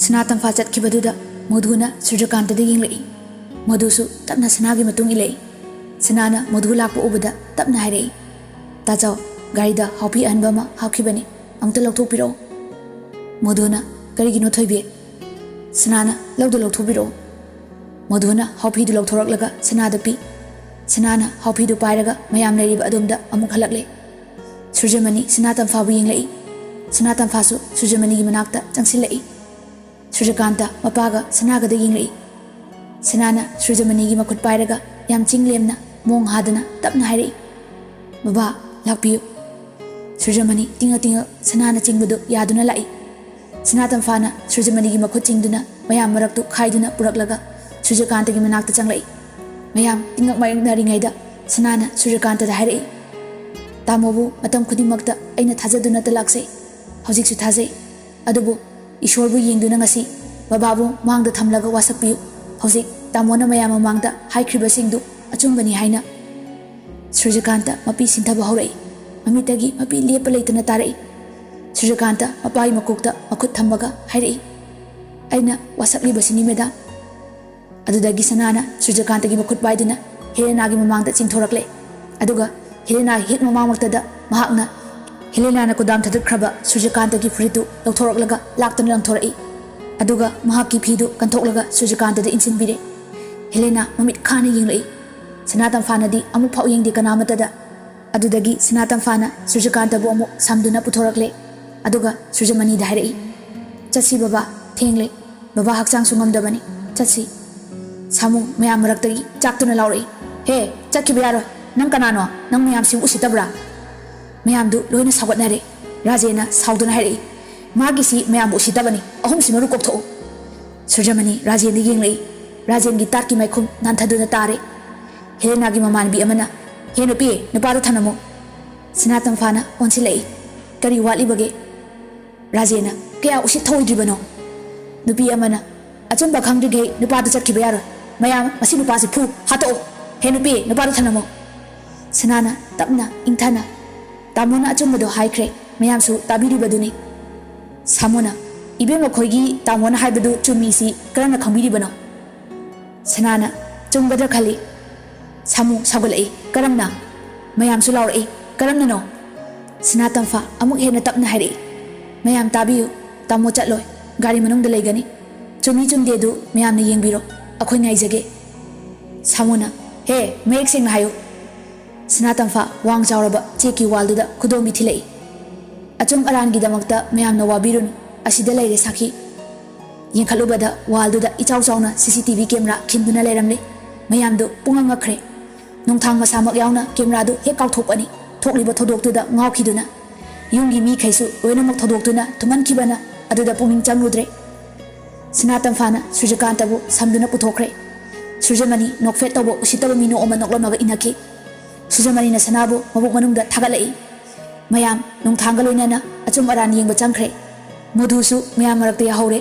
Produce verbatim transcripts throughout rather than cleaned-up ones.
ꯁꯅꯥ ꯇꯝꯐꯥ ꯆꯠꯈꯤꯕꯗꯨꯗ ꯃꯣꯙꯨꯅ ꯁꯨꯔꯖꯀꯥꯟꯇꯗ ꯌꯦꯡꯂꯛꯏ꯫ ꯃꯣꯙꯨꯁꯨ ꯇꯞꯅ ꯁꯅꯥꯒꯤ ꯃꯇꯨꯡ ꯏꯜꯂꯛꯏ꯫ ꯁꯅꯥꯅ ꯃꯣꯙꯨ ꯂꯥꯛꯄ ꯎꯕꯗ ꯇꯞꯅ ꯍꯥꯏꯔꯛꯏ, "ꯇꯥꯖꯥꯎ, ꯒꯥꯔꯤꯗ ꯍꯥꯎꯄꯤ ꯑꯍꯟꯕ ꯑꯃ ꯍꯥꯞꯈꯤꯕꯅꯤ, ꯑꯃꯨꯛꯇ ꯂꯧꯊꯣꯛꯄꯤꯔꯛꯑꯣ꯫" ꯃꯣꯙꯨꯅ, "ꯀꯔꯤꯒꯤꯅꯣ ꯊꯣꯏꯕꯤ?" ꯁꯅꯥꯅ, "ꯂꯧꯗ ꯂꯧꯊꯣꯛꯄꯤꯔꯛꯑꯣ꯫" ꯃꯣꯙꯨꯅ ꯍꯥꯎꯄꯤꯗꯨ ꯂꯧꯊꯣꯔꯛꯂꯒ ꯁꯅꯥꯗ ꯄꯤ꯫ ꯁꯅꯥꯅ ꯍꯥꯎꯄꯤꯗꯨ ꯄꯥꯏꯔꯒ ꯃꯌꯥꯝ ꯂꯩꯔꯤꯕ ꯑꯗꯣꯝꯗ ꯑꯃꯨꯛ ꯍꯜꯂꯛꯂꯦ꯫ ꯁꯨꯔꯖꯃꯅꯤ ꯁꯅꯥ ꯇꯝꯐꯥꯕꯨ ꯌꯦꯡꯂꯛꯏ꯫ ꯁꯅꯥ ꯇꯝꯐꯥꯁꯨ ꯁꯨꯔꯖꯃꯅꯤꯒꯤ ꯃꯅꯥꯛꯇ ꯆꯪꯁꯤꯜꯂꯛꯏ꯫ ꯁꯨꯔꯖꯀꯥꯟꯇ ꯃꯄꯥꯒ ꯁꯅꯥꯒꯗ ꯌꯦꯡꯂꯛꯏ꯫ ꯁꯅꯥꯅ ꯁꯨꯔꯖꯃꯅꯤꯒꯤ ꯃꯈꯨꯠ ꯄꯥꯏꯔꯒ ꯌꯥꯝ ꯆꯤꯡ ꯂꯦꯝꯅ ꯃꯣꯡ ꯍꯥꯗꯅ ꯇꯞꯅ ꯍꯥꯏꯔꯛꯏ, "ꯕꯕꯥ, ꯂꯥꯛꯄꯤꯌꯨ꯫" ꯁꯨꯔꯖꯃꯅꯤ ꯇꯤꯡꯉ ꯇꯤꯡꯉ ꯁꯅꯥꯅ ꯆꯤꯡꯕꯗꯨ ꯌꯥꯗꯨꯅ ꯂꯥꯛꯏ꯫ ꯁꯅꯥ ꯇꯝꯐꯥꯅ ꯁꯨꯔꯖꯃꯅꯤꯒꯤ ꯃꯈꯨꯠ ꯆꯤꯡꯗꯨꯅ ꯃꯌꯥꯝ ꯃꯔꯛꯇꯨ ꯈꯥꯏꯗꯨꯅ ꯄꯨꯔꯛꯂꯒ ꯁꯨꯔꯖꯀꯥꯟꯇꯒꯤ ꯃꯅꯥꯛꯇ ꯆꯪꯂꯛꯏ꯫ ꯃꯌꯥꯝ ꯇꯤꯡꯉꯛ ꯃꯥꯌꯣꯛꯅꯔꯤꯉꯩꯗ ꯁꯅꯥꯅ ꯁꯨꯔꯖꯀꯥꯟꯇꯗ ꯍꯥꯏꯔꯛꯏ, "ꯇꯥꯃꯣꯕꯨ ꯃꯇꯝ ꯈꯨꯗꯤꯡꯃꯛꯇ ꯑꯩꯅ ꯊꯥꯖꯗꯨꯅꯇ ꯂꯥꯛꯆꯩ, ꯍꯧꯖꯤꯛꯁꯨ ꯊꯥꯖꯩ꯫ ꯑꯗꯨꯕꯨ ꯏꯁꯣꯔꯕꯨ ꯌꯦꯡꯗꯨꯅ ꯉꯁꯤ ꯕꯕꯥꯕꯨ ꯃꯥꯡꯗ ꯊꯝꯂꯒ ꯋꯥꯁꯛꯄꯤꯌꯨ꯫ ꯍꯧꯖꯤꯛ ꯇꯥꯃꯣꯅ ꯃꯌꯥꯝ ꯃꯃꯥꯡꯗ ꯍꯥꯏꯈ꯭ꯔꯤꯕꯁꯤꯡꯗꯨ ꯑꯆꯨꯝꯕꯅꯤ ꯍꯥꯏꯅ꯫" ꯁꯨꯔꯖꯀꯥꯟꯇ ꯃꯄꯤ ꯁꯤꯟꯊꯕ ꯍꯧꯔꯛꯏ꯫ ꯃꯃꯤꯠꯇꯒꯤ ꯃꯄꯤ ꯂꯦꯞꯄ ꯂꯩꯇꯅ ꯇꯥꯔꯛꯏ꯫ ꯁꯨꯔꯖꯀꯥꯟꯇ ꯃꯄꯥꯒꯤ ꯃꯀꯣꯛꯇ ꯃꯈꯨꯠ ꯊꯝꯃꯒ ꯍꯥꯏꯔꯛꯏ, "ꯑꯩꯅ ꯋꯥꯁꯛꯂꯤꯕꯁꯤꯅꯤ, ꯃꯦꯗꯥꯝ꯫" ꯑꯗꯨꯗꯒꯤ ꯁꯅꯥꯅ ꯁꯨꯔꯖꯀꯥꯟꯇꯒꯤ ꯃꯈꯨꯠ ꯄꯥꯏꯗꯨꯅ ꯍꯦꯂꯦꯅꯥꯒꯤ ꯃꯃꯥꯡꯗ ꯆꯤꯡꯊꯣꯔꯛꯂꯦ꯫ ꯑꯗꯨꯒ ꯍꯦꯂꯦꯅꯥ ꯍꯦꯛ ꯃꯃꯥꯡꯃꯛꯇꯗ ꯃꯍꯥꯛꯅ ꯍꯦꯂꯦꯅꯥꯅ ꯀꯨꯗꯥꯝ ꯊꯥꯗꯠꯈ꯭ꯔꯕ ꯁꯨꯔꯖꯀꯥꯟꯇꯒꯤ ꯐꯨꯔꯤꯠꯇꯨ ꯂꯧꯊꯣꯔꯛꯂꯒ ꯂꯥꯛꯇꯨꯅ ꯂꯪꯊꯣꯔꯛꯏ꯫ ꯑꯗꯨꯒ ꯃꯍꯥꯛꯀꯤ ꯐꯤꯗꯨ ꯀꯟꯊꯣꯛꯂꯒ ꯁꯨꯔꯖꯀꯥꯟꯇꯗ ꯏꯟꯁꯤꯟꯕꯤꯔꯦ꯫ ꯍꯦꯂꯦꯅꯥ ꯃꯃꯤꯠ ꯈꯥꯅ ꯌꯦꯡꯂꯛꯏ꯫ ꯁꯅꯥ ꯇꯝꯐꯥꯅꯗꯤ ꯑꯃꯨꯛ ꯐꯥꯎ ꯌꯦꯡꯗꯦ ꯀꯅꯥꯃꯠꯇꯗ꯫ ꯑꯗꯨꯗꯒꯤ ꯁꯅꯥ ꯇꯝꯐꯥꯅ ꯁꯨꯔꯖꯀꯥꯟꯇꯕꯨ ꯑꯃꯨꯛ ꯁꯝꯗꯨꯅ ꯄꯨꯊꯣꯔꯛꯂꯦ꯫ ꯑꯗꯨꯒ ꯁꯨꯔꯖꯃꯅꯤꯗ ꯍꯥꯏꯔꯛꯏ, "ꯆꯠꯁꯤ ꯕꯕꯥ, ꯊꯦꯡꯂꯦ꯫ ꯕꯕꯥ ꯍꯛꯆꯥꯡꯁꯨ ꯉꯝꯗꯕꯅꯤ꯫ ꯆꯠꯁꯤ꯫" ꯁꯥꯃꯨ ꯃꯌꯥꯝ ꯃꯔꯛꯇꯒꯤ ꯆꯥꯛꯇꯨꯅ ꯂꯥꯎꯔꯛꯏ, "ꯍꯦ, ꯆꯠꯈꯤꯕ ꯌꯥꯔꯣꯏ꯫ ꯅꯪ ꯀꯅꯥꯅꯣ? ꯅꯪ ꯃꯌꯥꯝꯁꯤꯕꯨ ꯎꯁꯤꯠꯇꯕ꯭ꯔꯥ?" ꯃꯌꯥꯝꯗꯨ ꯂꯣꯏꯅ ꯁꯥꯎꯒꯠꯅꯔꯦ꯫ ꯔꯥꯖꯦꯟꯅ ꯁꯥꯎꯗꯨꯅ ꯍꯥꯏꯔꯛꯏ, "ꯃꯥꯒꯤꯁꯤ ꯃꯌꯥꯝꯕꯨ ꯎꯁꯤꯠꯇꯕꯅꯤ꯫ ꯑꯍꯨꯝꯁꯤ ꯃꯔꯨ ꯀꯣꯛꯊꯣꯛꯎ꯫" ꯁꯨꯔꯖꯃꯅꯤ ꯔꯥꯖꯦꯟꯗ ꯌꯦꯡꯂꯛꯏ꯫ ꯔꯥꯖꯦꯟꯒꯤ ꯇꯥꯠꯀꯤ ꯃꯥꯏꯈꯨꯝ ꯅꯥꯟꯊꯗꯨꯅ ꯇꯥꯔꯦ꯫ ꯍꯦꯂꯦꯅꯥꯒꯤ ꯃꯃꯥꯟꯅꯕꯤ ꯑꯃꯅ, "ꯍꯦ ꯅꯨꯄꯤ, ꯅꯨꯄꯥꯗ ꯊꯅꯝꯃꯨ꯫" ꯁꯅꯥ ꯇꯝꯐꯥꯅ ꯑꯣꯟꯁꯤꯜꯂꯛꯏ꯫ "ꯀꯔꯤ ꯋꯥꯠꯂꯤꯕꯒꯦ?" ꯔꯥꯖꯦꯟꯅ, "ꯀꯌꯥ ꯎꯁꯤꯠ ꯊꯧꯑꯣꯏꯗ꯭ꯔꯤꯕꯅꯣ?" ꯅꯨꯄꯤ ꯑꯃꯅ, "ꯑꯆꯨꯝꯕ ꯈꯪꯗ꯭ꯔꯤꯈꯩ ꯅꯨꯄꯥꯗꯨ ꯆꯠꯈꯤꯕ ꯌꯥꯔꯣꯏ꯫ ꯃꯌꯥꯝ, ꯃꯁꯤ ꯅꯨꯄꯥꯁꯤ ꯐꯨ, ꯍꯥꯠꯇꯣꯛꯎ꯫ ꯍꯦ ꯅꯨꯄꯤ, ꯅꯨꯄꯥꯗꯨ ꯊꯅꯝꯃꯨ꯫" ꯁꯅꯥꯅ ꯇꯞꯅ, ꯏꯪꯊꯅ, "ꯇꯥꯃꯣꯅ ꯑꯆꯨꯝꯕꯗꯨ ꯍꯥꯏꯈ꯭ꯔꯦ, ꯃꯌꯥꯝꯁꯨ ꯇꯥꯕꯤꯔꯤꯕꯗꯨꯅꯤ꯫" ꯁꯥꯃꯨꯅ, "ꯏꯕꯦꯝꯃ ꯈꯣꯏꯒꯤ ꯇꯥꯃꯣꯅ ꯍꯥꯏꯕꯗꯨ ꯆꯨꯝꯃꯤꯁꯤ ꯀꯔꯝꯅ ꯈꯪꯕꯤꯔꯤꯕꯅꯣ?" ꯁꯅꯥꯅ ꯆꯨꯝꯒꯗ꯭ꯔꯥ ꯈꯜꯂꯤ꯫ ꯁꯥꯃꯨ ꯁꯥꯎꯒꯠꯂꯛꯏ꯫ "ꯀꯔꯝꯅ?" ꯃꯌꯥꯝꯁꯨ ꯂꯥꯎꯔꯛꯏ꯫ "ꯀꯔꯝꯅꯅꯣ?" ꯁꯅꯥ ꯇꯝꯐꯥ ꯑꯃꯨꯛ ꯍꯦꯟꯅ ꯇꯞꯅ ꯍꯥꯏꯔꯛꯏ꯫ "ꯃꯌꯥꯝ ꯇꯥꯕꯤꯌꯨ, ꯇꯥꯃꯣ ꯆꯠꯂꯣꯏ, ꯒꯥꯔꯤ ꯃꯅꯨꯡꯗ ꯂꯩꯒꯅꯤ꯫ ꯆꯨꯝꯃꯤ ꯆꯨꯝꯗꯦ ꯑꯗꯨ ꯃꯌꯥꯝꯅ ꯌꯦꯡꯕꯤꯔꯣ, ꯑꯩꯈꯣꯏ ꯉꯥꯏꯖꯒꯦ꯫" ꯁꯥꯃꯨꯅ, "ꯍꯦ, ꯃꯌꯦꯛ ꯁꯦꯡꯅ ꯍꯥꯏꯌꯨ꯫" ꯁꯅꯥ ꯇꯝꯐꯥ ꯋꯥꯡ ꯆꯥꯎꯔꯕ ꯆꯦꯛꯀꯤ ꯋꯥꯜꯗꯨꯗ ꯈꯨꯗꯣꯝꯕꯤ ꯊꯤꯜꯂꯛꯏ꯫ "ꯑꯆꯨꯝ ꯑꯔꯥꯟꯒꯤꯗꯃꯛꯇ ꯃꯌꯥꯝꯅ ꯋꯥꯕꯤꯔꯨꯅꯨ, ꯑꯁꯤꯗ ꯂꯩꯔꯦ ꯁꯥꯈꯤ꯫" ꯌꯦꯡꯈꯠꯂꯨꯕꯗ ꯋꯥꯜꯗꯨꯗ ꯏꯆꯥꯎ ꯆꯥꯎꯅ ꯁꯤ ꯁꯤ ꯇꯤ ꯚꯤ ꯀꯦꯃꯦꯔꯥ ꯈꯤꯟꯗꯨꯅ ꯂꯩꯔꯝꯂꯦ꯫ ꯃꯌꯥꯝꯗꯨ ꯄꯨꯡꯉꯛ ꯉꯛꯈ꯭ꯔꯦ꯫ ꯅꯣꯡꯊꯥꯡ ꯃꯁꯥꯃꯛ ꯌꯥꯎꯅ ꯀꯦꯃꯦꯔꯥꯗꯨ ꯍꯦꯛ ꯀꯥꯎꯊꯣꯛꯄꯅꯤ꯫ ꯊꯣꯛꯂꯤꯕ ꯊꯧꯗꯣꯛꯇꯨꯗ ꯉꯥꯎꯈꯤꯗꯨꯅ ꯌꯨꯝꯒꯤ ꯃꯤꯈꯩꯁꯨ ꯂꯣꯏꯅꯃꯛ ꯊꯧꯗꯣꯛꯇꯨꯅ ꯊꯨꯝꯍꯟꯈꯤꯕꯅ ꯑꯗꯨꯗ ꯄꯨꯛꯅꯤꯡ ꯆꯪꯂꯨꯗ꯭ꯔꯦ꯫ ꯁꯅꯥ ꯇꯝꯐꯥꯅ ꯁꯨꯔꯖꯀꯥꯟꯇꯕꯨ ꯁꯝꯗꯨꯅ ꯄꯨꯊꯣꯛꯈ꯭ꯔꯦ꯫ ꯁꯨꯔꯖꯃꯅꯤ ꯅꯣꯛꯐꯦꯠ ꯇꯧꯕ ꯎꯁꯤꯠꯇꯕ ꯃꯤꯅꯣꯛ ꯑꯃ ꯅꯣꯛꯂꯝꯃꯒ ꯏꯟꯅꯈꯤ꯫ ꯁꯨꯔꯖꯃꯅꯤꯅ ꯁꯅꯥꯕꯨ ꯃꯕꯨꯛ ꯃꯅꯨꯡꯗ ꯊꯥꯒꯠꯂꯛꯏ꯫ ꯃꯌꯥꯝ ꯅꯣꯡꯊꯥꯡꯒ ꯂꯣꯏꯅꯅ ꯑꯆꯨꯝ ꯑꯔꯥꯟ ꯌꯦꯡꯕ ꯆꯪꯈ꯭ꯔꯦ꯫ ꯃꯣꯗꯨꯁꯨ ꯃꯌꯥꯝ ꯃꯔꯛꯇ ꯌꯥꯍꯧꯔꯦ꯫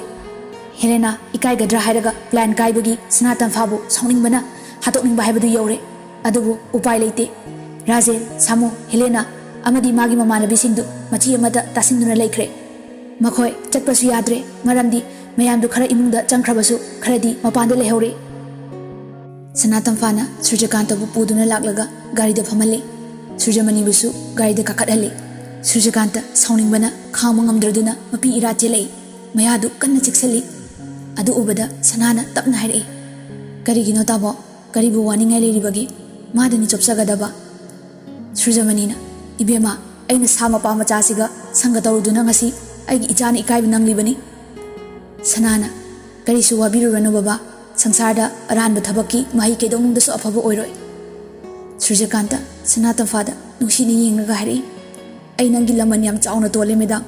ꯍꯦꯂꯦꯅꯥ ꯏꯀꯥꯏꯒꯗ꯭ꯔꯥ ꯍꯥꯏꯔꯒ ꯄ꯭ꯂꯥꯟ ꯀꯥꯏꯕꯒꯤ ꯁꯅꯥ ꯇꯝꯐꯥꯕꯨ ꯁꯥꯎꯅꯤꯡꯕꯅ ꯍꯥꯠꯇꯣꯛꯅꯤꯡꯕ ꯍꯥꯏꯕꯗꯨ ꯌꯧꯔꯦ꯫ ꯑꯗꯨꯕꯨ ꯎꯄꯥꯏ ꯂꯩꯇꯦ꯫ ꯔꯥꯖꯦꯟ, ꯁꯥꯃꯨ, ꯍꯦꯂꯦꯅꯥ ꯑꯃꯗꯤ ꯃꯥꯒꯤ ꯃꯃꯥꯟꯅꯕꯤꯁꯤꯡꯗꯨ ꯃꯆꯤ ꯑꯃꯗ ꯇꯥꯁꯤꯟꯗꯨꯅ ꯂꯩꯈ꯭ꯔꯦ꯫ ꯃꯈꯣꯏ ꯆꯠꯄꯁꯨ ꯌꯥꯗ꯭ꯔꯦ, ꯃꯔꯝꯗꯤ ꯃꯌꯥꯝꯗꯨ ꯈꯔ ꯏꯃꯨꯡꯗ ꯆꯪꯈ꯭ꯔꯕꯁꯨ ꯈꯔꯗꯤ ꯃꯄꯥꯟꯗ ꯂꯩꯍꯧꯔꯦ꯫ ꯁꯅꯥ ꯇꯝꯐꯥꯅ ꯁꯨꯔꯖꯀꯥꯟꯇꯕꯨ ꯄꯨꯗꯨꯅ ꯂꯥꯛꯂꯒ ꯒꯥꯔꯤꯗ ꯐꯝꯍꯜꯂꯤ꯫ ꯁꯨꯔꯖꯃꯅꯤꯕꯨꯁꯨ ꯒꯥꯔꯤꯗ ꯀꯥꯈꯠꯍꯜꯂꯤ꯫ ꯁꯨꯔꯖꯀꯥꯟꯇ ꯁꯥꯎꯅꯤꯡꯕꯅ ꯈꯥꯡꯕ ꯉꯝꯗ꯭ꯔꯗꯨꯅ ꯃꯄꯤ ꯏꯔꯥ ꯆꯦꯜꯂꯛꯏ꯫ ꯃꯌꯥꯗꯨ ꯀꯟꯅ ꯆꯤꯛꯁꯜꯂꯤ꯫ ꯑꯗꯨ ꯎꯕꯗ ꯁꯅꯥꯅ ꯇꯞꯅ ꯍꯥꯏꯔꯛꯏ, "ꯀꯔꯤꯒꯤꯅꯣ ꯇꯥꯃꯣ? ꯀꯔꯤꯕꯨ ꯋꯥꯅꯤꯡꯉꯥꯏ ꯂꯩꯔꯤꯕꯒꯦ? ꯃꯥꯗꯅꯤ ꯆꯣꯞꯆꯒꯗꯕ꯫" ꯁꯨꯔꯖꯃꯅꯤꯅ, "ꯏꯕꯦꯝꯃ, ꯑꯩꯅ ꯁꯥ ꯃꯄꯥ ꯃꯆꯥꯁꯤꯒ ꯁꯪꯒ ꯇꯧꯔꯨꯗꯨꯅ ꯉꯁꯤ ꯑꯩꯒꯤ ꯏꯆꯥꯅ ꯏꯀꯥꯏꯕ ꯅꯪꯂꯤꯕꯅꯤ꯫" ꯁꯅꯥꯅ, "ꯀꯔꯤꯁꯨ ꯋꯥꯕꯤꯔꯨꯔꯅꯨ ꯕꯕꯥ, ꯁꯪꯁꯥꯔꯗ ꯑꯔꯥꯟꯕ ꯊꯕꯛꯀꯤ ꯃꯍꯩ ꯀꯩꯗꯧꯅꯨꯡꯗꯁꯨ ꯑꯐꯕ ꯑꯣꯏꯔꯣꯏ꯫" ꯁꯨꯔꯖꯀꯥꯟꯇ ꯁꯅꯥ ꯇꯝꯐꯥꯗ ꯅꯨꯡꯁꯤꯅ ꯌꯦꯡꯂꯒ ꯍꯥꯏꯔꯛꯏ, "ꯑꯩ ꯅꯪꯒꯤ ꯂꯃꯟ ꯌꯥꯝ ꯆꯥꯎꯅ ꯇꯣꯜꯂꯦ ꯃꯦꯗꯥꯝ꯫"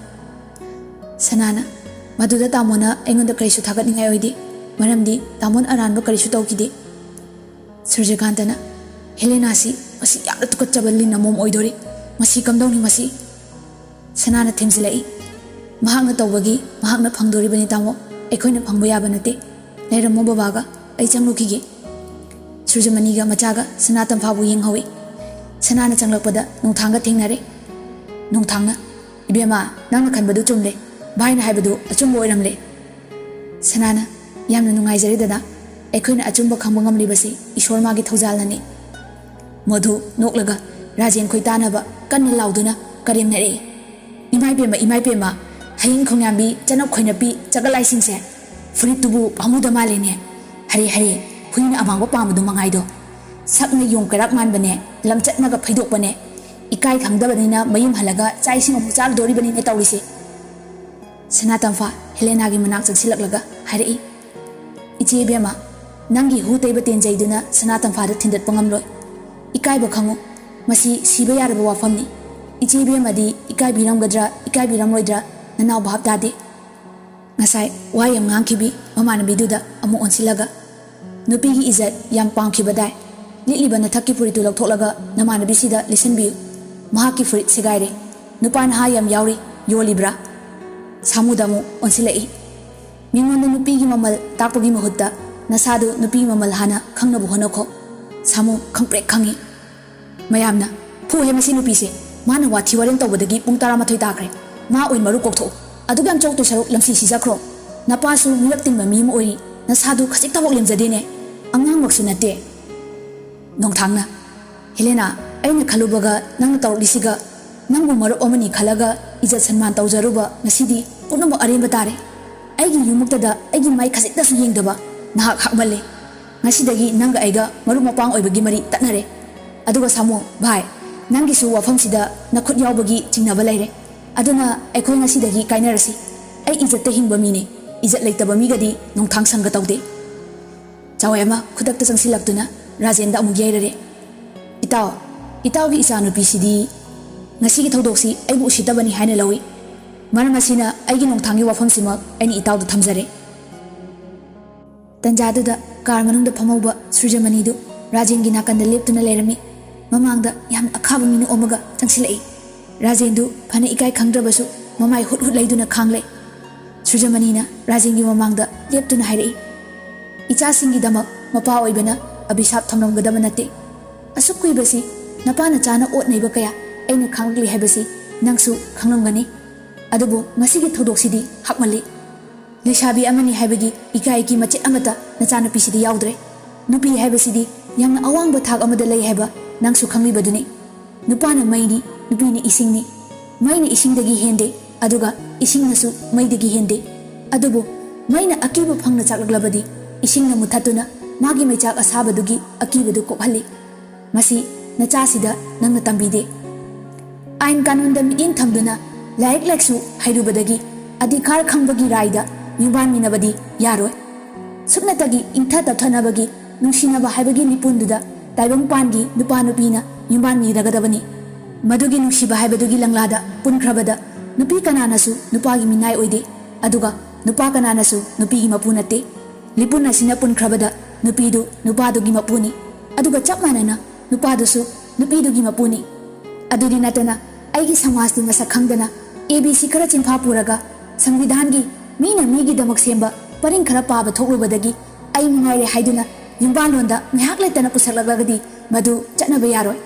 ꯁꯅꯥꯅ, "ꯃꯗꯨꯗ ꯇꯥꯃꯣꯅ ꯑꯩꯉꯣꯟꯗ ꯀꯔꯤꯁꯨ ꯊꯥꯒꯠꯅꯤꯡꯉꯥꯏ ꯑꯣꯏꯗꯦ, ꯃꯔꯝꯗꯤ ꯇꯥꯃꯣꯅ ꯑꯔꯥꯟꯕ ꯀꯔꯤꯁꯨ ꯇꯧꯈꯤꯗꯦ꯫" ꯁꯨꯔꯖꯀꯥꯟꯇꯅ, "ꯍꯦꯂꯦꯅꯥꯁꯤ ꯃꯁꯤ ꯌꯥꯝꯅ ꯇꯨꯀꯠꯆꯕ ꯂꯤꯟ ꯑꯃꯣꯝ ꯑꯣꯏꯗꯣꯔꯤ꯫ ꯃꯁꯤ ꯀꯝꯗꯧꯅꯤ ꯃꯁꯤ?" ꯁꯅꯥꯅ ꯊꯦꯝꯖꯤꯜꯂꯛꯏ, "ꯃꯍꯥꯛꯅ ꯇꯧꯕꯒꯤ ꯃꯍꯥꯛꯅ ꯐꯪꯗꯣꯔꯤꯕꯅꯤ ꯇꯥꯃꯣ, ꯑꯩꯈꯣꯏꯅ ꯐꯪꯕ ꯌꯥꯕ ꯅꯠꯇꯦ꯫ ꯂꯩꯔꯝꯃꯣ ꯕꯕꯥꯒ, ꯑꯩ ꯆꯪꯂꯨꯈꯤꯒꯦ꯫" ꯁꯨꯔꯖꯃꯅꯤꯒ ꯃꯆꯥꯒ ꯁꯅꯥ ꯇꯝꯐꯥꯕꯨ ꯌꯦꯡꯍꯧꯏ꯫ ꯁꯅꯥꯅ ꯆꯪꯂꯛꯄꯗ ꯅꯣꯡꯊꯥꯡꯒ ꯊꯦꯡꯅꯔꯦ꯫ ꯅꯣꯡꯊꯥꯡꯅ, "ꯏꯕꯦꯝꯃ, ꯅꯪꯅ ꯈꯟꯕꯗꯨ ꯆꯨꯝꯂꯦ꯫ ꯚꯥꯏꯅ ꯍꯥꯏꯕꯗꯨ ꯑꯆꯨꯝꯕ ꯑꯣꯏꯔꯝꯂꯦ꯫ ꯁꯅꯥꯅ, ꯌꯥꯝꯅ ꯅꯨꯡꯉꯥꯏꯖꯔꯦ ꯗꯗꯥ, ꯑꯩꯈꯣꯏꯅ ꯑꯆꯨꯝꯕ ꯈꯪꯕ ꯉꯝꯂꯤꯕꯁꯤ ꯏꯁꯣꯔ ꯃꯥꯒꯤ ꯊꯧꯖꯥꯜꯅꯅꯤ꯫ ꯃꯣꯙꯨ ꯅꯣꯛꯂꯒ ꯔꯥꯖꯦꯟ ꯈꯣꯏ ꯇꯥꯅꯕ ꯀꯟꯅ ꯂꯥꯎꯗꯨꯅ ꯀꯔꯦꯝꯅꯔꯛꯏ꯫ "ꯏꯃꯥꯏ ꯄꯦꯝꯃ, ꯏꯃꯥꯏ ꯄꯦꯝꯃ, ꯍꯌꯤꯡ ꯈꯣꯡꯌꯥꯝꯕꯤ, ꯆꯅꯞ ꯈꯣꯏꯅꯞꯄꯤ, ꯆꯒꯠꯂꯥꯏꯁꯤꯡꯁꯦ, ꯐꯨꯔꯤꯠꯇꯨꯕꯨ ꯄꯥꯝꯃꯨꯗ ꯃꯥꯜꯂꯦꯅꯦ꯫ ꯍꯔꯦ, ꯍꯔꯦ, ꯍꯨꯏꯅ ꯑꯃꯥꯡꯕ ꯄꯥꯝꯕꯗꯨ ꯃꯉꯥꯏꯗꯣ꯫ ꯁꯛꯅ ꯌꯣꯡ ꯀꯩꯔꯥꯛ ꯃꯥꯟꯕꯅꯦ, ꯂꯝꯆꯠꯅꯒ ꯐꯩꯗꯣꯛꯄꯅꯦ꯫ ꯏꯀꯥꯏ ꯈꯪꯗꯕꯅꯤꯅ ꯃꯌꯨꯝ ꯍꯜꯂꯒ ꯆꯥꯛ ꯏꯁꯤꯡ ꯑꯃꯨꯛ ꯆꯥꯔꯨꯗꯣꯔꯤꯕꯅꯤꯅꯦ ꯇꯧꯔꯤꯁꯦ꯫" ꯁꯅꯥꯇꯝꯐꯥ ꯍꯦꯂꯦꯅꯥꯒꯤ ꯃꯅꯥꯛ ꯆꯪꯁꯤꯜꯂꯛꯂꯒ ꯍꯥꯏꯔꯛꯏ, "ꯏꯆꯦ ꯏꯕꯦꯝꯃ, ꯅꯪꯒꯤ ꯍꯨ ꯇꯩꯕ ꯇꯦꯟꯖꯩꯗꯨꯅ ꯁꯅꯥꯇꯝꯐꯥꯗ ꯊꯤꯟꯗꯠꯄ ꯉꯝꯂꯣꯏ꯫ ꯏꯀꯥꯏꯕ ꯈꯪꯉꯨ꯫ ꯃꯁꯤ ꯁꯤꯕ ꯌꯥꯔꯕ ꯋꯥꯐꯝꯅꯤ꯫ ꯏꯆꯦ ꯏꯕꯦꯝꯃꯗꯤ ꯏꯀꯥꯏꯕꯤꯔꯝꯒꯗ꯭ꯔꯥ ꯏꯀꯥꯏꯕꯤꯔꯝꯂꯣꯏꯗ꯭ꯔꯥ ꯅꯅꯥꯎ ꯚꯥꯞ ꯇꯥꯗꯦ꯫" ꯉꯁꯥꯏ ꯋꯥ ꯌꯥꯝ ꯉꯥꯡꯈꯤꯕꯤ ꯃꯃꯥꯟꯅꯕꯤꯗꯨꯗ ꯑꯃꯨꯛ ꯑꯣꯟꯁꯤꯜꯂꯒ, "ꯅꯨꯄꯤꯒꯤ ꯏꯖꯠ ꯌꯥꯝ ꯄꯥꯝꯈꯤꯕꯗꯥꯏ? ꯂꯤꯠꯂꯤꯕ ꯅꯊꯛꯀꯤ ꯐꯨꯔꯤꯠꯇꯨ ꯂꯧꯊꯣꯛꯂꯒ ꯅꯃꯥꯟꯅꯕꯤꯁꯤꯗ ꯂꯤꯠꯁꯤꯟꯕꯤꯌꯨ꯫ ꯃꯍꯥꯛꯀꯤ ꯐꯨꯔꯤꯠ ꯁꯦꯒꯥꯏꯔꯦ꯫ ꯅꯨꯄꯥ ꯅꯍꯥ ꯌꯥꯝ ꯌꯥꯎꯔꯤ, ꯌꯣꯜꯂꯤꯕ꯭ꯔꯥ?" ꯁꯥꯃꯨꯗ ꯑꯃꯨꯛ ꯑꯣꯟꯁꯤꯜꯂꯛꯏ꯫ "ꯃꯤꯉꯣꯟꯗ ꯅꯨꯄꯤꯒꯤ ꯃꯃꯜ ꯇꯥꯛꯄꯒꯤ ꯃꯍꯨꯠꯇ ꯅꯁꯥꯗꯨ ꯅꯨꯄꯤꯒꯤ ꯃꯃꯜ ꯍꯥꯟꯅ ꯈꯪꯅꯕ ꯍꯣꯠꯅꯈꯣ꯫" ꯁꯥꯃꯨ ꯈꯪꯄ꯭ꯔꯦꯛ ꯈꯪꯏ꯫ ꯃꯌꯥꯝꯅ, "ꯐꯨꯍꯦ ꯃꯁꯤ ꯅꯨꯄꯤꯁꯦ, ꯃꯥꯅ ꯋꯥꯊꯤ ꯋꯥꯔꯦꯝ ꯇꯧꯕꯗꯒꯤ ꯄꯨꯡ ꯇꯔꯥꯃꯥꯊꯣꯏ ꯇꯥꯈ꯭ꯔꯦ꯫ ꯃꯥ ꯑꯣꯏꯅ ꯃꯔꯨ ꯀꯣꯛꯊꯣꯛꯎ꯫ ꯑꯗꯨꯛ ꯌꯥꯝ ꯆꯣꯛꯇꯣꯏ ꯁꯔꯨꯛ ꯂꯝꯁꯤ ꯁꯤꯖꯈ꯭ꯔꯣ꯫ ꯅꯄꯥꯁꯨ ꯃꯤꯔꯛ ꯇꯤꯟꯕ ꯃꯤ ꯑꯃ ꯑꯣꯏꯔꯤ, ꯅꯁꯥꯗꯨ ꯈꯖꯤꯛꯇꯐꯥꯎ ꯂꯦꯝꯖꯗꯦꯅꯦ꯫ ꯑꯉꯥꯡꯃꯛꯁꯨ ꯅꯠꯇꯦ꯫" ꯅꯣꯡꯊꯥꯡꯅ, "ꯍꯦꯂꯦꯅꯥ, ꯑꯩꯅ ꯈꯜꯂꯨꯕꯒ ꯅꯪꯅ ꯇꯧꯔꯛꯂꯤꯁꯤꯒ, ꯅꯪꯕꯨ ꯃꯔꯨꯞ ꯑꯃꯅꯤ ꯈꯜꯂꯒ ꯏꯖꯠ ꯁꯟꯃꯥꯟ ꯇꯧꯖꯔꯨꯕ ꯉꯁꯤꯗꯤ ꯄꯨꯝꯅꯃꯛ ꯑꯔꯦꯝꯕ ꯇꯥꯔꯦ꯫ ꯑꯩꯒꯤ ꯌꯨꯝꯃꯛꯇꯗ ꯑꯩꯒꯤ ꯃꯥꯏ ꯈꯖꯤꯛꯇꯁꯨ ꯌꯦꯡꯗꯕ ꯅꯍꯥꯛ ꯍꯥꯛꯃꯜꯂꯦ꯫ ꯉꯁꯤꯗꯒꯤ ꯅꯪꯒ ꯑꯩꯒ ꯃꯔꯨꯞ ꯃꯄꯥꯡ ꯑꯣꯏꯕꯒꯤ ꯃꯔꯤ ꯇꯠꯅꯔꯦ꯫ ꯑꯗꯨꯒ ꯁꯥꯃꯨ, ꯚꯥꯏ, ꯅꯪꯒꯤꯁꯨ ꯋꯥꯐꯝꯁꯤꯗ ꯅꯈꯨꯠ ꯌꯥꯎꯕꯒꯤ ꯆꯤꯡꯅꯕ ꯂꯩꯔꯦ꯫ ꯑꯗꯨꯅ ꯑꯩꯈꯣꯏ ꯉꯁꯤꯗꯒꯤ ꯀꯥꯏꯅꯔꯁꯤ꯫ ꯑꯩ ꯏꯖꯠꯇ ꯍꯤꯡꯕ ꯃꯤꯅꯤ꯫ ꯏꯖꯠ ꯂꯩꯇꯕ ꯃꯤꯒꯗꯤ ꯅꯣꯡꯊꯥꯡ ꯁꯪꯒ ꯇꯧꯗꯦ꯫" ꯆꯥꯋꯥꯏ ꯑꯃ ꯈꯨꯗꯛꯇ ꯆꯪꯁꯤꯜꯂꯛꯇꯨꯅ ꯔꯥꯖꯦꯟꯗ ꯑꯃꯨꯛ ꯌꯩꯔꯔꯦ꯫ "ꯏꯇꯥꯎ, ꯏꯇꯥꯎꯒꯤ ꯏꯆꯥꯅꯨꯄꯤꯁꯤꯗꯤ ꯉꯁꯤꯒꯤ ꯊꯧꯗꯣꯛꯁꯤ ꯑꯩꯕꯨ ꯎꯁꯤꯠꯇꯕꯅꯤ ꯍꯥꯏꯅ ꯂꯧꯏ꯫ ꯃꯔꯝ ꯑꯁꯤꯅ ꯑꯩꯒꯤ ꯅꯣꯡꯊꯥꯡꯒꯤ ꯋꯥꯐꯝꯁꯤꯃꯛ ꯑꯩꯅ ꯏꯇꯥꯎꯗ ꯊꯝꯖꯔꯦ꯫" ꯇꯟꯖꯥꯗꯨꯗ ꯀꯥꯔ ꯃꯅꯨꯡꯗ ꯐꯝꯍꯧꯕ ꯁꯨꯔꯖꯃꯅꯤꯗꯨ ꯔꯥꯖꯦꯟꯒꯤ ꯅꯥꯀꯟꯗ ꯂꯦꯞꯇꯨꯅ ꯂꯩꯔꯝꯃꯤ꯫ ꯃꯃꯥꯡꯗ ꯌꯥꯝꯅ ꯑꯈꯥꯕ ꯃꯤꯅ ꯑꯣꯝꯃꯒ ꯆꯪꯁꯤꯜꯂꯛꯏ꯫ ꯔꯥꯖꯦꯟꯗꯨ ꯐꯅ ꯏꯀꯥꯏ ꯈꯪꯗ꯭ꯔꯕꯁꯨ ꯃꯃꯥꯏ ꯍꯨꯠ ꯍꯨꯠ ꯂꯩꯗꯨꯅ ꯈꯥꯡꯂꯦ꯫ ꯁꯨꯔꯖꯃꯅꯤꯅ ꯔꯥꯖꯦꯟꯒꯤ ꯃꯃꯥꯡꯗ ꯂꯦꯞꯇꯨꯅ ꯍꯥꯏꯔꯛꯏ, "ꯏꯆꯥꯁꯤꯡꯒꯤꯗꯃꯛ ꯃꯄꯥ ꯑꯣꯏꯕꯅ ꯑꯕꯤꯁꯥꯞ ꯊꯝꯂꯝꯒꯗꯕ ꯅꯠꯇꯦ꯫ ꯑꯁꯨꯛ ꯀꯨꯏꯕꯁꯤ ꯅꯄꯥ ꯅꯆꯥꯅ ꯑꯣꯠ ꯅꯩꯕ ꯀꯌꯥ ꯑꯩꯅ ꯈꯥꯡꯂꯛꯂꯤ ꯍꯥꯏꯕꯁꯤ ꯅꯪꯁꯨ ꯈꯪꯂꯝꯒꯅꯤ꯫" ꯑꯗꯨꯕꯨ ꯃꯁꯤꯒꯤ ꯊꯧꯗꯣꯛꯁꯤꯗꯤ ꯍꯛꯃꯜꯂꯤ꯫ ꯂꯩꯁꯥꯕꯤ ꯑꯃꯅꯤ ꯍꯥꯏꯕꯒꯤ ꯏꯀꯥꯏꯒꯤ ꯃꯆꯦꯠ ꯑꯃꯠꯇ ꯅꯆꯥꯅꯨꯄꯤꯁꯤꯗ ꯌꯥꯎꯗ꯭ꯔꯦ꯫ ꯅꯨꯄꯤ ꯍꯥꯏꯕꯁꯤꯗꯤ ꯌꯥꯝꯅ ꯑꯋꯥꯡꯕ ꯊꯥꯛ ꯑꯃꯗ ꯂꯩ ꯍꯥꯏꯕ ꯅꯪꯁꯨ ꯈꯪꯂꯤꯕꯗꯨꯅꯤ꯫ ꯅꯨꯄꯥꯅ ꯃꯩꯅꯤ, ꯅꯨꯄꯤꯅ ꯏꯁꯤꯡꯅꯤ꯫ ꯃꯩꯅ ꯏꯁꯤꯡꯗꯒꯤ ꯍꯦꯟꯗꯦ, ꯑꯗꯨꯒ ꯏꯁꯤꯡꯅꯁꯨ ꯃꯩꯗꯒꯤ ꯍꯦꯟꯗꯦ꯫ ꯑꯗꯨꯕꯨ ꯃꯩꯅ ꯑꯀꯤꯕ ꯐꯪꯅ ꯆꯥꯛꯂꯛꯂꯕꯗꯤ ꯏꯁꯤꯡꯅ ꯃꯨꯊꯠꯇꯨꯅ ꯃꯥꯒꯤ ꯃꯩꯆꯥꯛ ꯑꯁꯥꯕꯗꯨꯒꯤ ꯑꯀꯤꯕꯗꯨ ꯀꯣꯛꯍꯜꯂꯤ꯫ ꯃꯁꯤ ꯅꯆꯥꯁꯤꯗ ꯅꯪꯅ ꯇꯝꯕꯤꯗꯦ꯫ ꯑꯥꯏꯟ ꯀꯥꯅꯨꯟꯗ ꯃꯤꯠꯌꯦꯡ ꯊꯝꯗꯨꯅ ꯂꯥꯏꯔꯤꯛ ꯂꯥꯏꯁꯨ ꯍꯩꯔꯨꯕꯗꯒꯤ ꯑꯙꯤꯀꯥꯔ ꯈꯪꯕꯒꯤ ꯔꯥꯏꯗ ꯌꯨꯝꯕꯥꯟꯃꯤꯟꯅꯕꯗꯤ ꯌꯥꯔꯣꯏ꯫ ꯁꯨꯞꯅꯇꯒꯤ ꯏꯪꯊ ꯇꯞꯊꯅꯕꯒꯤ ꯅꯨꯡꯁꯤꯅꯕ ꯍꯥꯏꯕꯒꯤ ꯂꯤꯄꯨꯟꯗꯨꯗ ꯇꯥꯏꯕꯪꯄꯥꯟꯒꯤ ꯅꯨꯄꯥ ꯅꯨꯄꯤꯅ ꯌꯨꯝꯕꯥꯟꯃꯤꯔꯒꯗꯕꯅꯤ꯫ ꯃꯗꯨꯒꯤ ꯅꯨꯡꯁꯤꯕ ꯍꯥꯏꯕꯗꯨꯒꯤ ꯂꯪꯂꯥꯗ ꯄꯨꯟꯈ꯭ꯔꯕꯗ ꯅꯨꯄꯤ ꯀꯅꯥꯅꯁꯨ ꯅꯨꯄꯥꯒꯤ ꯃꯤꯅꯥꯏ ꯑꯣꯏꯗꯦ, ꯑꯗꯨꯒ ꯅꯨꯄꯥ ꯀꯅꯥꯅꯁꯨ ꯅꯨꯄꯤꯒꯤ ꯃꯄꯨ ꯅꯠꯇꯦ꯫ ꯂꯤꯄꯨꯟ ꯑꯁꯤꯅ ꯄꯨꯟꯈ꯭ꯔꯕꯗ ꯅꯨꯄꯤꯗꯨ ꯅꯨꯄꯥꯗꯨꯒꯤ ꯃꯄꯨꯅꯤ, ꯑꯗꯨꯒ ꯆꯞ ꯃꯥꯟꯅꯅ ꯅꯨꯄꯥꯗꯨꯁꯨ ꯅꯨꯄꯤꯗꯨꯒꯤ ꯃꯄꯨꯅꯤ꯫ ꯑꯗꯨꯗꯤ ꯅꯠꯇꯅ ꯑꯩꯒꯤ ꯁꯃꯥꯖꯇꯤ ꯃꯁꯛ ꯈꯪꯗꯅ ꯑꯦ ꯕꯤ ꯁꯤ ꯈꯔ ꯆꯤꯟꯐꯥ ꯄꯨꯔꯒ ꯁꯪꯕꯤꯙꯥꯟꯒꯤ ꯃꯤꯅ ꯃꯤꯒꯤꯗꯃꯛ ꯁꯦꯝꯕ ꯄꯔꯤꯡ ꯈꯔ ꯄꯥꯕ ꯊꯣꯛꯂꯨꯕꯗꯒꯤ ꯑꯩ ꯃꯤꯅꯥꯏꯔꯦ ꯍꯥꯏꯗꯨꯅ ꯌꯨꯝꯕꯥꯟꯂꯣꯟꯗ ꯉꯥꯏꯍꯥꯛ ꯂꯩꯇꯅ ꯄꯨꯁꯛꯂꯛꯂꯒꯗꯤ ꯃꯗꯨ ꯆꯠꯅꯕ ꯌꯥꯔꯣꯏ꯫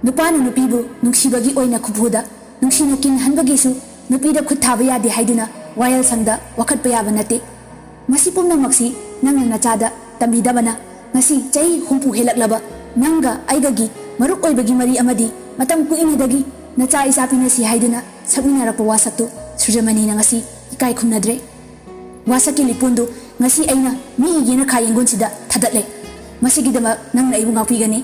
ꯅꯨꯄꯥꯅ ꯅꯨꯄꯤꯕꯨ ꯅꯨꯡꯁꯤꯕꯒꯤ ꯑꯣꯏꯅ ꯈꯨꯐꯨꯗ ꯅꯨꯡꯁꯤꯅ ꯀꯤꯟꯍꯟꯕꯒꯤꯁꯨ ꯅꯨꯄꯤꯗ ꯈꯨꯠ ꯊꯥꯕ ꯌꯥꯗꯦ ꯍꯥꯏꯗꯨꯅ ꯋꯥꯌꯦꯜꯁꯪꯗ ꯋꯥꯀꯠꯄ ꯌꯥꯕ ꯅꯠꯇꯦ꯫ ꯃꯁꯤ ꯄꯨꯝꯅꯃꯛꯁꯤ ꯅꯪꯅ ꯅꯆꯥꯗ ꯇꯝꯕꯤꯗꯕꯅ ꯉꯁꯤ ꯆꯍꯤ ꯍꯨꯝꯐꯨ ꯍꯦꯜꯂꯛꯂꯕ ꯅꯪꯒ ꯑꯩꯒꯒꯤ ꯃꯔꯨꯞ ꯑꯣꯏꯕꯒꯤ ꯃꯔꯤ ꯑꯃꯗꯤ ꯃꯇꯝ ꯀꯨꯏꯅꯗꯒꯤ ꯅꯆꯥ ꯏꯆꯥ ꯄꯤꯅꯁꯤ ꯍꯥꯏꯗꯨꯅ ꯁꯛꯃꯤꯟꯅꯔꯛꯄ ꯋꯥꯁꯛꯇꯨ ꯁꯨꯔꯖꯃꯅꯤꯅ ꯉꯁꯤ ꯏꯀꯥꯏ ꯈꯨꯝꯅꯗ꯭ꯔꯦ꯫ ꯋꯥꯁꯛꯀꯤ ꯂꯤꯄꯨꯟꯗꯨ ꯉꯁꯤ ꯑꯩꯅ ꯃꯤꯒꯤ ꯌꯦꯅꯈꯥ ꯌꯦꯡꯒꯣꯟꯁꯤꯗ ꯊꯥꯗꯠꯂꯦ꯫ ꯃꯁꯤꯒꯤꯗꯃꯛ ꯅꯪꯅ ꯑꯩꯕꯨ ꯉꯥꯛꯄꯤꯒꯅꯤ꯫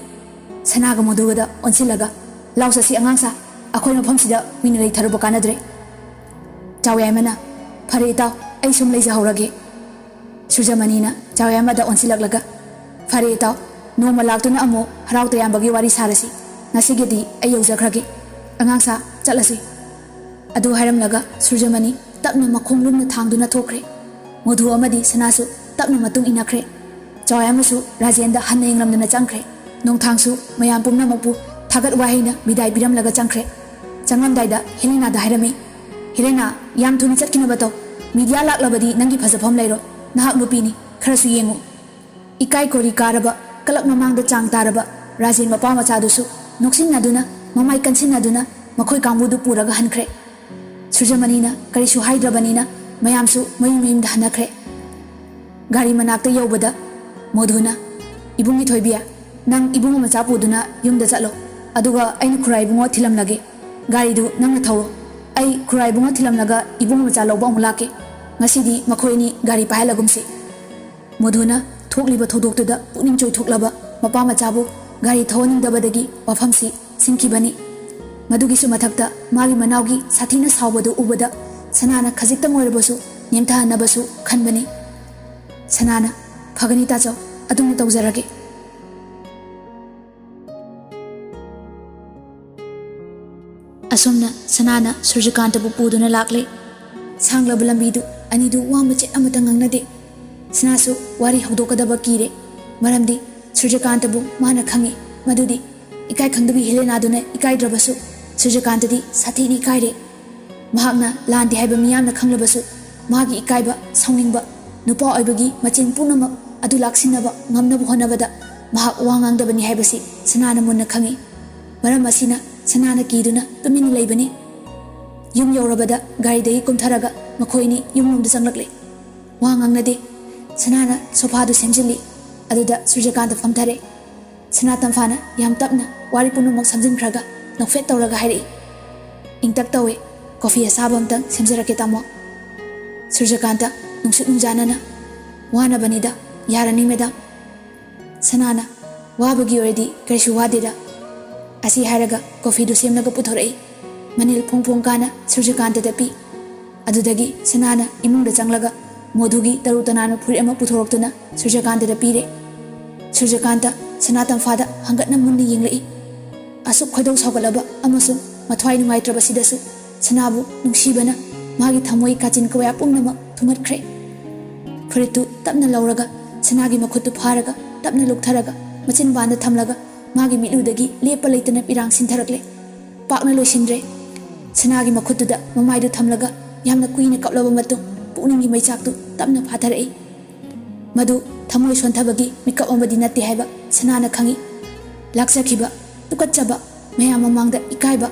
ꯁꯅꯥꯒ ꯃꯣꯗꯨꯒꯗ ꯑꯣꯟꯁꯤꯜꯂꯒ, "ꯂꯥꯎ ꯆꯠꯁꯤ ꯑꯉꯥꯡꯁꯥ, ꯑꯩꯈꯣꯏ ꯃꯐꯝꯁꯤꯗ ꯀꯨꯏꯅ ꯂꯩꯊꯔꯨꯕ ꯀꯥꯟꯅꯗ꯭ꯔꯦ꯫" ꯆꯥꯎꯌꯥꯏꯃꯅ, "ꯐꯔꯦ ꯏꯇꯥꯎ, ꯑꯩ ꯁꯨꯝ ꯂꯩꯖꯍꯧꯔꯒꯦ꯫" ꯁꯨꯔꯖꯃꯅꯤꯅ ꯆꯥꯎꯌꯥꯏꯃꯗ ꯑꯣꯟꯁꯤꯜꯂꯛꯂꯒ, "ꯐꯔꯦ ꯏꯇꯥꯎ, ꯅꯣꯡꯃ ꯂꯥꯛꯇꯨꯅ ꯑꯃꯨꯛ ꯍꯔꯥꯎ ꯇꯌꯥꯝꯕꯒꯤ ꯋꯥꯔꯤ ꯁꯥꯔꯁꯤ꯫ ꯉꯁꯤꯒꯤꯗꯤ ꯑꯩ ꯌꯧꯖꯈ꯭ꯔꯒꯦ꯫ ꯑꯉꯥꯡꯁꯥ, ꯆꯠꯂꯁꯤ꯫" ꯑꯗꯨ ꯍꯥꯏꯔꯝꯂꯒ ꯁꯨꯔꯖꯃꯅꯤ ꯇꯞꯅ ꯃꯈꯣꯡ ꯂꯨꯝꯅ ꯊꯥꯡꯗꯨꯅ ꯊꯣꯛꯈ꯭ꯔꯦ꯫ ꯃꯣꯙꯨ ꯑꯃꯗꯤ ꯁꯅꯥꯁꯨ ꯇꯞꯅ ꯃꯇꯨꯡ ꯏꯟꯅꯈ꯭ꯔꯦ꯫ ꯆꯥꯎꯌꯥꯏꯃꯁꯨ ꯔꯥꯖꯦꯟꯗ ꯍꯟꯅ ꯌꯦꯡꯂꯝꯗꯅ ꯆꯪꯈ꯭ꯔꯦ꯫ ꯅꯣꯡꯊꯥꯡꯁꯨ ꯃꯌꯥꯝ ꯄꯨꯝꯅꯃꯛꯄꯨ ꯊꯥꯒꯠ ꯋꯥꯍꯩꯅ ꯕꯤꯗꯥꯏ ꯄꯤꯔꯝꯂꯒ ꯆꯪꯈ꯭ꯔꯦ꯫ ꯆꯪꯂꯝꯗꯥꯏꯗ ꯍꯦꯂꯦꯅꯥꯗ ꯍꯥꯏꯔꯝꯃꯤ, "ꯍꯦꯂꯦꯅꯥ, ꯌꯥꯝ ꯊꯨꯅ ꯆꯠꯈꯤꯅꯕ ꯇꯧ꯫ ꯃꯤꯗꯤꯌꯥ ꯂꯥꯛꯂꯕꯗꯤ ꯅꯪꯒꯤ ꯐꯖꯐꯝ ꯂꯩꯔꯣꯏ꯫ ꯅꯍꯥꯛ ꯅꯨꯄꯤꯅꯤ, ꯈꯔꯁꯨ ꯌꯦꯡꯉꯨ꯫" ꯏꯀꯥꯏ ꯀꯣꯔꯤ ꯀꯥꯔꯕ, ꯀꯂꯛ ꯃꯃꯥꯡꯗ ꯆꯥꯡ ꯇꯥꯔꯕ ꯔꯥꯖꯦꯟ ꯃꯄꯥ ꯃꯆꯥꯗꯨꯁꯨ ꯅꯣꯛꯁꯤꯟꯅꯗꯨꯅ, ꯃꯃꯥꯏ ꯀꯟꯁꯤꯟꯅꯗꯨꯅ ꯃꯈꯣꯏ ꯀꯥꯡꯕꯨꯗꯨ ꯄꯨꯔꯒ ꯍꯟꯈ꯭ꯔꯦ꯫ ꯁꯨꯔꯖꯃꯅꯤꯅ ꯀꯔꯤꯁꯨ ꯍꯥꯏꯗ꯭ꯔꯕꯅꯤꯅ ꯃꯌꯥꯝꯁꯨ ꯃꯌꯨꯝ ꯃꯌꯨꯝꯗ ꯍꯟꯅꯈ꯭ꯔꯦ꯫ ꯒꯥꯔꯤ ꯃꯅꯥꯛꯇ ꯌꯧꯕꯗ ꯃꯣꯙꯨꯅ, "ꯏꯕꯨꯡꯒꯤ ꯊꯣꯏꯕꯤ, ꯅꯪ ꯏꯕꯨꯡ ꯃꯆꯥ ꯄꯨꯗꯨꯅ ꯌꯨꯝꯗ ꯆꯠꯂꯣ, ꯑꯗꯨꯒ ꯑꯩꯅ ꯈꯨꯔꯥ ꯏꯕꯨꯡꯉꯣ ꯊꯤꯜꯂꯝꯂꯒꯦ꯫ ꯒꯥꯔꯤꯗꯨ ꯅꯪꯅ ꯊꯧꯔꯣ꯫ ꯑꯩ ꯈꯨꯔꯥ ꯏꯕꯨꯡꯉꯣ ꯊꯤꯜꯂꯝꯂꯒ ꯏꯕꯨꯡ ꯃꯆꯥ ꯂꯧꯕ ꯑꯃꯨꯛ ꯂꯥꯛꯀꯦ꯫ ꯉꯁꯤꯗꯤ ꯃꯈꯣꯏ ꯑꯅꯤ ꯒꯥꯔꯤ ꯄꯥꯏꯍꯜꯂꯒꯨꯝꯁꯤ꯫" ꯃꯣꯙꯨꯅ ꯊꯣꯛꯂꯤꯕ ꯊꯧꯗꯣꯛꯇꯨꯗ ꯄꯨꯛꯅꯤꯡ ꯆꯣꯏꯊꯣꯛꯂꯕ ꯃꯄꯥ ꯃꯆꯥꯕꯨ ꯒꯥꯔꯤ ꯊꯧꯍꯟꯅꯤꯡꯗꯕꯗꯒꯤ ꯋꯥꯐꯝꯁꯤ ꯁꯤꯟꯈꯤꯕꯅꯤ꯫ ꯃꯗꯨꯒꯤꯁꯨ ꯃꯊꯛꯇ ꯃꯥꯒꯤ ꯃꯅꯥꯎꯒꯤ ꯁꯥꯊꯤꯅ ꯁꯥꯎꯕꯗꯨ ꯎꯕꯗ ꯁꯅꯥꯅ ꯈꯖꯤꯛꯇꯪ ꯑꯣꯏꯔꯕꯁꯨ ꯅꯦꯝꯊꯍꯟꯅꯕꯁꯨ ꯈꯟꯕꯅꯤ꯫ ꯁꯅꯥꯅ, "ꯐꯒꯅꯤ ꯇꯥꯆꯧ, ꯑꯗꯨꯝꯅ ꯇꯧꯖꯔꯒꯦ꯫" ꯑꯁꯨꯝꯅ ꯁꯅꯥꯅ ꯁꯨꯔꯖꯀꯥꯟꯇꯕꯨ ꯄꯨꯗꯨꯅ ꯂꯥꯛꯂꯦ꯫ ꯁꯥꯡꯂꯕ ꯂꯝꯕꯤꯗꯨ ꯑꯅꯤꯗꯨ ꯋꯥ ꯃꯆꯦꯠ ꯑꯃꯠꯇ ꯉꯥꯡꯅꯗꯦ꯫ ꯁꯅꯥꯁꯨ ꯋꯥꯔꯤ ꯍꯧꯗꯣꯛꯀꯗꯕ ꯀꯤꯔꯦ, ꯃꯔꯝꯗꯤ ꯁꯨꯔꯖꯀꯥꯟꯇꯕꯨ ꯃꯥꯅ ꯈꯪꯏ꯫ ꯃꯗꯨꯗꯤ ꯏꯀꯥꯏ ꯈꯪꯗꯕꯤ ꯍꯦꯂꯦꯅꯥꯗꯨꯅ ꯏꯀꯥꯏꯗ꯭ꯔꯕꯁꯨ ꯁꯨꯔꯖꯀꯥꯟꯇꯗꯤ ꯁꯥꯊꯤꯅ ꯏꯀꯥꯏꯔꯦ꯫ ꯃꯍꯥꯛꯅ ꯂꯥꯟꯗꯦ ꯍꯥꯏꯕ ꯃꯤꯌꯥꯝꯅ ꯈꯪꯂꯕꯁꯨ ꯃꯥꯒꯤ ꯏꯀꯥꯏꯕ, ꯁꯥꯎꯅꯤꯡꯕ, ꯅꯨꯄꯥ ꯑꯣꯏꯕꯒꯤ ꯃꯆꯤꯟ ꯄꯨꯝꯅꯃꯛ ꯑꯗꯨ ꯂꯥꯛꯁꯤꯟꯅꯕ ꯉꯝꯅꯕ ꯍꯣꯠꯅꯕꯗ ꯃꯍꯥꯛ ꯋꯥ ꯉꯥꯡꯗꯕꯅꯤ ꯍꯥꯏꯕꯁꯤ ꯁꯅꯥꯅ ꯃꯨꯟꯅ ꯈꯪꯏ꯫ ꯃꯔꯝ ꯑꯁꯤꯅ ꯁꯅꯥꯅ ꯀꯤꯗꯨꯅ ꯇꯨꯃꯤꯟꯅ ꯂꯩꯕꯅꯤ꯫ ꯌꯨꯝ ꯌꯧꯔꯕꯗ ꯒꯥꯔꯤꯗꯒꯤ ꯀꯨꯝꯊꯔꯒ ꯃꯈꯣꯏ ꯑꯅꯤ ꯌꯨꯝꯂꯣꯝꯗ ꯆꯪꯂꯛꯂꯦ꯫ ꯋꯥ ꯉꯥꯡꯅꯗꯦ꯫ ꯁꯅꯥꯅ ꯁꯣꯐꯥꯗꯨ ꯁꯦꯝꯖꯤꯜꯂꯤ꯫ ꯑꯗꯨꯗ ꯁꯨꯔꯖꯀꯥꯟꯇ ꯐꯝꯊꯔꯦ꯫ ꯁꯅꯥ ꯇꯝꯐꯥꯅ ꯌꯥꯝ ꯇꯞꯅ ꯋꯥꯔꯤ ꯄꯨꯝꯅꯃꯛ ꯁꯝꯖꯤꯟꯈ꯭ꯔꯒ ꯅꯣꯛꯐꯦꯠ ꯇꯧꯔꯒ ꯍꯥꯏꯔꯛꯏ, "ꯏꯪꯇꯛ ꯇꯧꯏ꯫ ꯀꯣꯐꯤ ꯑꯁꯥꯕ ꯑꯝꯇꯪ ꯁꯦꯝꯖꯔꯛꯀꯦ ꯇꯥꯃꯣ꯫" ꯁꯨꯔꯖꯀꯥꯟꯇ ꯅꯨꯡꯁꯨꯛ ꯅꯨꯡꯖꯥꯅꯅ, "ꯋꯥꯅꯕꯅꯤꯗ, ꯌꯥꯔꯅꯤ ꯃꯦꯗꯥꯝ꯫" ꯁꯅꯥꯅ, "ꯋꯥꯕꯒꯤ ꯑꯣꯏꯔꯗꯤ ꯀꯔꯤꯁꯨ ꯋꯥꯗꯦꯗ꯫" ꯑꯁꯤ ꯍꯥꯏꯔꯒ ꯀꯣꯐꯤꯗꯨ ꯁꯦꯝꯂꯒ ꯄꯨꯊꯣꯔꯛꯏ꯫ ꯃꯅꯤꯜ ꯐꯣꯡ ꯐꯣꯡ ꯀꯥꯅ ꯁꯨꯔꯖꯀꯥꯟꯇꯗ ꯄꯤ꯫ ꯑꯗꯨꯗꯒꯤ ꯁꯅꯥꯅ ꯏꯃꯨꯡꯗ ꯆꯪꯂꯒ ꯃꯣꯙꯨꯒꯤ ꯇꯔꯨ ꯇꯅꯥꯟꯕ ꯐꯨꯔꯤꯠ ꯑꯃ ꯄꯨꯊꯣꯔꯛꯇꯨꯅ ꯁꯨꯔꯖꯀꯥꯟꯇꯗ ꯄꯤꯔꯦ꯫ ꯁꯨꯔꯖꯀꯥꯟꯇ ꯁꯅꯥ ꯇꯝꯐꯥꯗ ꯍꯪꯒꯠꯅ ꯃꯨꯟꯅ ꯌꯦꯡꯂꯛꯏ꯫ ꯑꯁꯨꯛ ꯈꯣꯏꯗꯧ ꯁꯥꯎꯒꯠꯂꯕ ꯑꯃꯁꯨꯡ ꯃꯊ꯭ꯋꯥꯏ ꯅꯨꯡꯉꯥꯏꯇ꯭ꯔꯕꯁꯤꯗꯁꯨ ꯁꯅꯥꯕꯨ ꯅꯨꯡꯁꯤꯕꯅ ꯃꯥꯒꯤ ꯊꯃꯣꯏ ꯀꯥꯆꯤꯟ ꯀꯣꯌꯥ ꯄꯨꯝꯅꯃꯛ ꯊꯨꯝꯍꯠꯈ꯭ꯔꯦ꯫ ꯐꯨꯔꯤꯠꯇꯨ ꯇꯞꯅ ꯂꯧꯔꯒ ꯁꯅꯥꯒꯤ ꯃꯈꯨꯠꯇꯨ ꯐꯥꯔꯒ ꯇꯞꯅ ꯂꯨꯞꯊꯔꯒ ꯃꯆꯤꯟꯕꯥꯟꯗ ꯊꯝꯂꯒ ꯃꯥꯒꯤ ꯃꯤꯠꯂꯨꯗꯒꯤ ꯂꯦꯞꯄ ꯂꯩꯇꯅ ꯄꯤꯔꯥꯡ ꯁꯤꯟꯊꯔꯛꯂꯦ꯫ ꯄꯥꯛꯅ ꯂꯣꯏꯁꯤꯟꯗ꯭ꯔꯦ꯫ ꯁꯅꯥꯒꯤ ꯃꯈꯨꯠꯇꯨꯗ ꯃꯃꯥꯏꯗꯨ ꯊꯝꯂꯒ ꯌꯥꯝꯅ ꯀꯨꯏꯅ ꯀꯞꯂꯕ ꯃꯇꯨꯡ ꯄꯨꯛꯅꯤꯡꯒꯤ ꯃꯩꯆꯥꯛꯇꯨ ꯇꯞꯅ ꯐꯥꯊꯔꯛꯏ꯫ ꯃꯗꯨ ꯊꯃꯣꯏ ꯁꯣꯟꯊꯕꯒꯤ ꯃꯤꯀꯞ ꯑꯃꯗꯤ ꯅꯠꯇꯦ ꯍꯥꯏꯕ ꯁꯅꯥꯅ ꯈꯪꯏ꯫ ꯂꯥꯛꯆꯈꯤꯕ, ꯇꯨꯀꯠꯆꯕ, ꯃꯌꯥꯝ ꯃꯃꯥꯡꯗ ꯏꯀꯥꯏꯕ,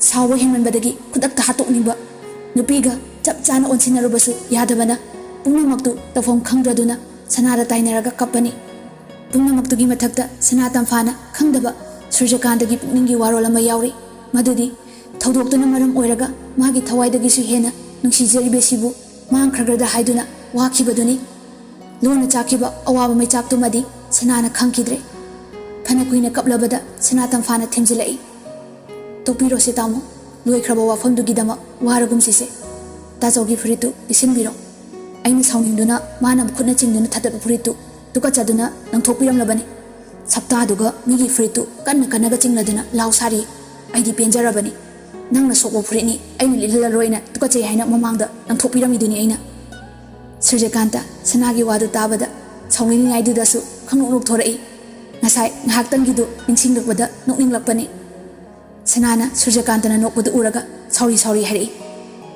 ꯁꯥꯎꯕ ꯍꯦꯟꯃꯟꯕꯗꯒꯤ ꯈꯨꯗꯛꯇ ꯍꯥꯠꯇꯣꯛꯅꯤꯡꯕ, ꯅꯨꯄꯤꯒ ꯆꯞ ꯆꯥꯅ ꯑꯣꯟꯁꯤꯟꯅꯔꯨꯕꯁꯨ ꯌꯥꯗꯕꯅ ꯄꯨꯝꯅꯃꯛꯇꯨ ꯇꯧꯐꯝ ꯈꯪꯗ꯭ꯔꯗꯨꯅ ꯁꯅꯥꯗ ꯇꯥꯏꯅꯔꯒ ꯀꯞꯄꯅꯤ꯫ ꯄꯨꯝꯅꯃꯛꯇꯨꯒꯤ ꯃꯊꯛꯇ ꯁꯅꯥ ꯇꯝꯐꯥꯅ ꯈꯪꯗꯕ ꯁꯨꯔꯖꯀꯥꯟꯇꯒꯤ ꯄꯨꯛꯅꯤꯡꯒꯤ ꯋꯥꯔꯣꯜ ꯑꯃ ꯌꯥꯎꯔꯤ꯫ ꯃꯗꯨꯗꯤ ꯊꯧꯗꯣꯛꯇꯨꯅ ꯃꯔꯝ ꯑꯣꯏꯔꯒ ꯃꯥꯒꯤ ꯊꯋꯥꯏꯗꯒꯤꯁꯨ ꯍꯦꯟꯅ ꯅꯨꯡꯁꯤꯖꯔꯤꯕꯁꯤꯕꯨ ꯃꯥꯡꯈ꯭ꯔꯒꯗ꯭ꯔꯥ ꯍꯥꯏꯗꯨꯅ ꯋꯥꯈꯤꯕꯗꯨꯅꯤ꯫ ꯂꯣꯟꯅ ꯆꯥꯛꯈꯤꯕ ꯑꯋꯥꯕ ꯃꯩꯆꯥꯛꯇꯨꯃꯗꯤ ꯁꯅꯥꯅ ꯈꯪꯈꯤꯗ꯭ꯔꯦ꯫ ꯐꯅ ꯀꯨꯏꯅ ꯀꯞꯂꯕꯗ ꯁꯅꯥ ꯇꯝꯐꯥꯅ ꯊꯦꯝꯖꯤꯜꯂꯛꯏ꯫ "ꯇꯣꯛꯄꯤꯔꯣꯁꯦ ꯇꯥꯃꯣ, ꯂꯣꯏꯈ꯭ꯔꯕ ꯋꯥꯐꯝꯗꯨꯒꯤꯗꯃꯛ ꯋꯥꯔꯒꯨꯝꯁꯤꯁꯦ꯫ ꯇꯥꯖꯧꯒꯤ ꯐꯨꯔꯤꯠꯇꯨ ꯄꯤꯁꯤꯟꯕꯤꯔꯣ꯫ ꯑꯩꯅ ꯁꯥꯎꯅꯤꯡꯗꯨꯅ ꯃꯥꯅ ꯃꯈꯨꯠꯅ ꯆꯤꯡꯗꯨꯅ ꯊꯥꯗꯠꯄ ꯐꯨꯔꯤꯠꯇꯨ ꯇꯨꯀꯠꯆꯗꯨꯅ ꯂꯪꯊꯣꯛꯄꯤꯔꯝꯂꯕꯅꯤ꯫ ꯁꯞꯇꯥꯗꯨꯒ ꯃꯤꯒꯤ ꯐꯨꯔꯤꯠꯇꯨ ꯀꯟꯅ ꯀꯟꯅꯒ ꯆꯤꯡꯂꯗꯨꯅ ꯂꯥꯎ ꯁꯥꯔꯤ꯫ ꯑꯩꯗꯤ ꯄꯦꯟꯖꯔꯕꯅꯤ꯫ ꯅꯪꯅ ꯁꯣꯛꯄ ꯐꯨꯔꯤꯠꯅꯤ, ꯑꯩꯅ ꯂꯤꯠꯍꯜꯂꯔꯣꯏꯅ ꯇꯨꯀꯠꯆꯩ ꯍꯥꯏꯅ ꯃꯃꯥꯡꯗ ꯂꯪꯊꯣꯛꯄꯤꯔꯝꯃꯤꯗꯨꯅꯤ ꯑꯩꯅ"꯫ ꯁꯨꯔꯖꯀꯥꯟꯇ ꯁꯅꯥꯒꯤ ꯋꯥꯗꯨ ꯇꯥꯕꯗ ꯁꯥꯎꯅꯤꯡꯉꯥꯏꯗꯨꯗꯁꯨ ꯈꯪꯅꯣꯛ ꯅꯣꯛꯊꯣꯔꯛꯏ꯫ ꯉꯁꯥꯏ ꯉꯥꯏꯍꯥꯛꯇꯪꯒꯤꯗꯨ ꯅꯤꯡꯁꯤꯡꯂꯛꯄꯗ ꯅꯣꯛꯅꯤꯡꯂꯛꯄꯅꯤ꯫ ꯁꯅꯥꯅ ꯁꯨꯔꯖꯀꯥꯟꯇꯅ ꯅꯣꯛꯄꯗꯨ ꯎꯔꯒ ꯁꯥꯎꯔꯤ ꯁꯥꯎꯔꯤ ꯍꯥꯏꯔꯛꯏ꯫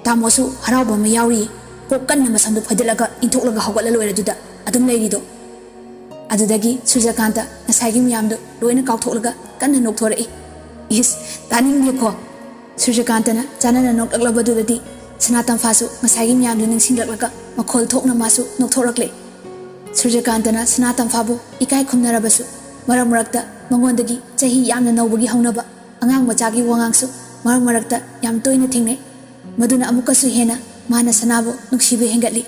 "ꯇꯥꯃꯣꯁꯨ ꯍꯔꯥꯎꯕ ꯑꯃ ꯌꯥꯎꯔꯤ꯫ ꯀꯣꯛ ꯀꯟꯅ ꯃꯁꯝꯗꯨ ꯐꯣꯏꯗꯠꯂꯒ ꯏꯟꯊꯣꯛꯂꯒ ꯍꯧꯒꯠꯂ ꯂꯣꯏꯔꯗꯨꯗ ꯑꯗꯨꯝ ꯂꯩꯔꯤꯗꯣ"꯫ ꯑꯗꯨꯗꯒꯤ ꯁꯨꯔꯖꯀꯥꯟꯇ ꯉꯁꯥꯏꯒꯤ ꯃꯌꯥꯝꯗꯨ ꯂꯣꯏꯅ ꯀꯥꯎꯊꯣꯛꯂꯒ ꯀꯟꯅ ꯅꯣꯛꯊꯣꯔꯛꯏ꯫ "ꯏꯁ, ꯇꯥꯅꯤꯡꯗꯦꯀꯣ"꯫ ꯁꯨꯔꯖꯀꯥꯟꯇꯅ ꯆꯥꯅꯅ ꯅꯣꯛꯂꯛꯂꯕꯗꯨꯗꯗꯤ ꯁꯅꯥ ꯇꯝꯐꯥꯁꯨ ꯉꯁꯥꯏꯒꯤ ꯃꯌꯥꯝꯗꯨ ꯅꯤꯡꯁꯤꯡꯂꯛꯂꯒ ꯃꯈꯣꯜ ꯊꯣꯛꯅ ꯃꯥꯁꯨ ꯅꯣꯛꯊꯣꯔꯛꯂꯦ꯫ ꯁꯨꯔꯖꯀꯥꯟꯇꯅ ꯁꯅꯥ ꯇꯝꯐꯥꯕꯨ ꯏꯀꯥꯏ ꯈꯨꯝꯅꯔꯕꯁꯨ ꯃꯔꯛ ꯃꯔꯛꯇ ꯃꯉꯣꯟꯗꯒꯤ ꯆꯍꯤ ꯌꯥꯝꯅ ꯅꯧꯕꯒꯤ ꯍꯧꯅꯕ ꯑꯉꯥꯡ ꯃꯆꯥꯒꯤ ꯋꯥꯉꯥꯡꯁꯨ ꯃꯔꯛ ꯃꯔꯛꯇ ꯌꯥꯝ ꯇꯣꯏꯅ ꯊꯦꯡꯅꯩ꯫ ꯃꯗꯨꯅ ꯑꯃꯨꯛꯀꯁꯨ ꯍꯦꯟꯅ ꯃꯥꯅ ꯁꯅꯥꯕꯨ ꯅꯨꯡꯁꯤꯕ ꯍꯦꯟꯒꯠꯂꯤ꯫